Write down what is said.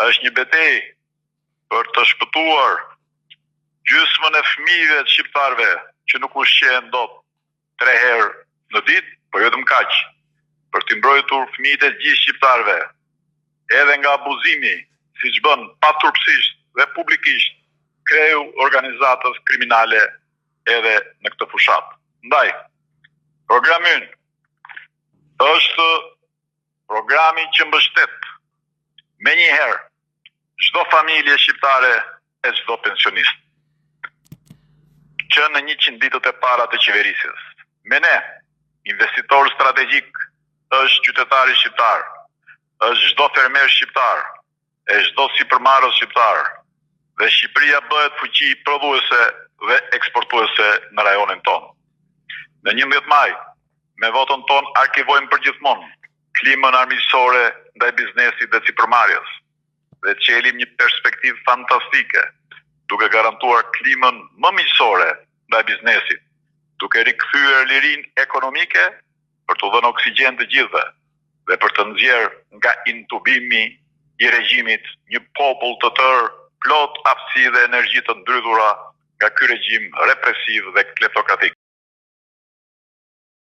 Është një betejë për të shpëtuar gjysmën e fëmijëve të shqiptarëve që nuk ushqehen dot 3 herë në ditë, por jo vetëm kaq, për t'i mbrojtur fëmijët e gjithë shqiptarëve edhe nga abuzimi, siç bën paturpësisht dhe publikisht kreu organizatës kriminale edhe në këtë fushatë. Ndaj, programi ynë është programi që mbështet menjëherë çdo familje shqiptare e çdo pensionist. Që në 100 ditët e para të qeverisjes. Me ne, investitor strategjik është qytetari shqiptar, është çdo fermer shqiptar, e çdo sipërmarrës shqiptar dhe Shqipëria bëhet fuqi prodhuese dhe eksportuese në rajonin tonë. Në 11 maj, me votën tonë arkivojmë përgjithmonë klimën armiqësore ndaj biznesit dhe sipërmarrjes dhe çelim një perspektivë fantastike, duke garantuar klimën më miqësore ndaj biznesit, duke rikthyer lirinë ekonomike për t'u dhënë oksigjen të gjithëve dhe për të nxjerrë nga intubimi i regjimit një popull të tërë plot aftësi dhe energji të ndrydhura nga ky regjim represiv dhe kleptokratik.